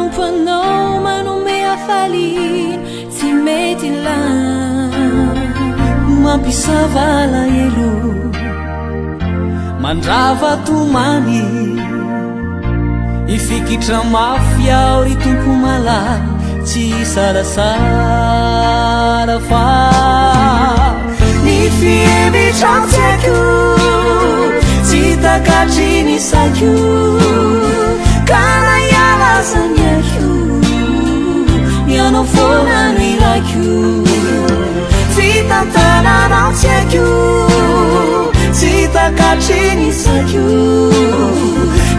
Manompo anao manome hafaliana tsy mety lany. Mampisava alahelo, mandrava tomany. Hifikitra mafy aho ry Tompo malala, tsy hisalasala fa ny fihevitra tsy haiko, tsy takatry ny saiko, ka na hiala aza ny aiko, ianao foana no ilaiko. Fitantananao tsy haiko, tsy takatry ny saiko,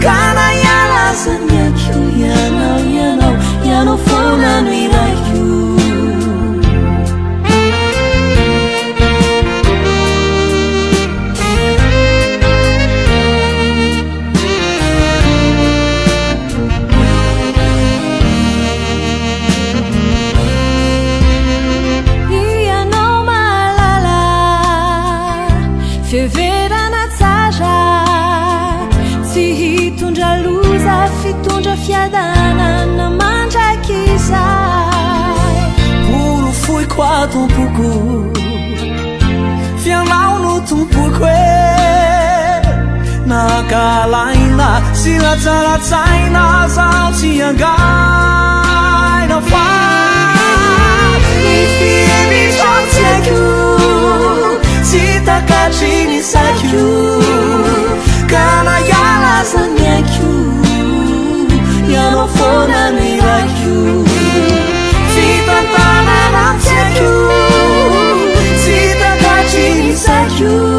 ka na hiala aza ny aiko, ianao, ianao, ianao foana no ilaiko. Ianao mahalala fiheverana tsara, tsy hitondra loza, fitondra fiadanana mandrakizay. Porofoiko aho tompoko, f'ianao no tompoko e. Nankahalaina sy latsalatsaina zaho tsy angaina fa ny fihevitra tsy haiko, tsy takatry ny saiko, ka na hiala aza ny aiko, ianao foana no iraiko. Fitantanana tsy haiko, tsy takatry ny saiko.